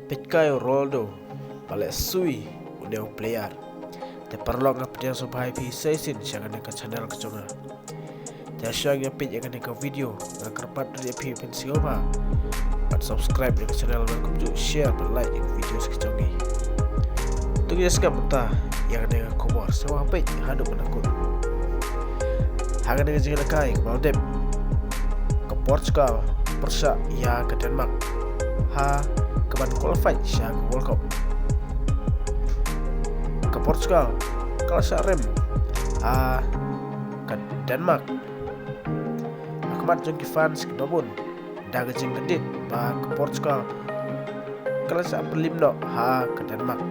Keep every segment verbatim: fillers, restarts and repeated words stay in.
Peit kai u Ronaldo ba leh sui une u player. Te paralok, nga pdiang sngewbha ïa phi sa shisien sha kane ka channel ka jong nga. Te shuwa ngin ïa peit ïa kane ka video, nga kyrpad ruh ïa phi ban sngewbha ban subscribe ïa ka channel, ban kumjuh share bad like ïa ka video ka jong ngi. To ngin ïa sngap mynta ïa kane ka khubor, sngewbha peit haduh ban da kut. Ha kane ka jingïalehkai kaba la dep, ka Portugal pyrshah ïa ka Denmark ha kaban qualify sha ka World Cup. Ka Portugal ka la shah rem ha ka Denmark ha khmat jong ki fans kiba bun, da ka jingkyndit ba ka Portugal ka la shah pynlip noh ha ka Denmark.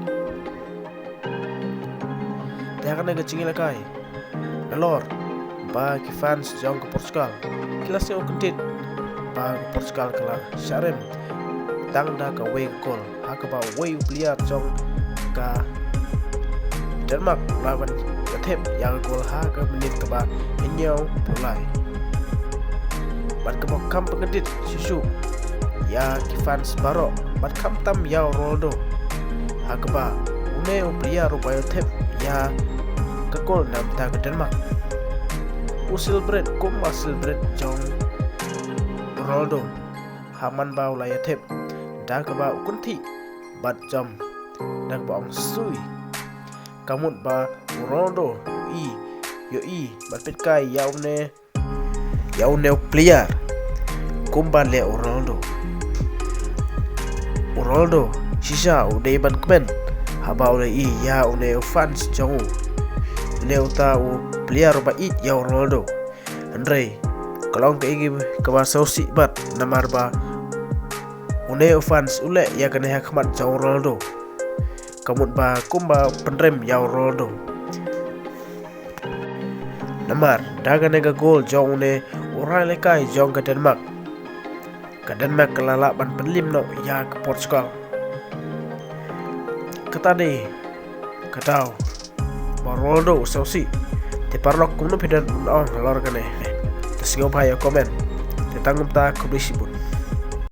Te ha kane ka jingïalehkai, nalor ba ki fans jong ka Portugal ki la sngewkyndit ba ka Portugal ka la shah rem tang da kawei ka goal, ha kaba uwei u player jong ka Denmark u la wan ïathep ïa ka goal ha ka minit kaba hynñiewphew lai. Bad kaba kham pynkyndit shuh shuh ïa ki fans baroh, bad khamtam ïa u Ronaldo, ha kaba une u player uba ïathep ïa ka goal na bynta ka Denmark, u celebrate kumba celebrate jong u Ronaldo ha man ba u la ïathep, da kaba u kynthih bad jam, da kaba ong sui. Ka mut ba u Ronaldo u ïohi, ïohi bad peit kai ïa une, ïa une u player kumba leh u Ronaldo. U Ronaldo shisha u dei ban kmen haba u la ïohi ïa une u fans jong u, une uta u player uba ïeit ïa u Ronaldo. Hynrei ka long kaei kaba sngewsih bad, namar ba une u fans u leh ïa kane ha khmat jong u Ronaldo, ka mut ba kumba pynrem ïa u Ronaldo. Namar da kane ka goal jong une u rangïalehkai jong ka Denmark, ka Denmark ka la lah ban pynlip noh ïa ka Portugal. Kata dei ka daw ba u Ronaldo u sngewsih. Te paralok, kumno phi don ban ong halor kane? Te sngewbha ïa comment. Te tang kumta, khublei shibun.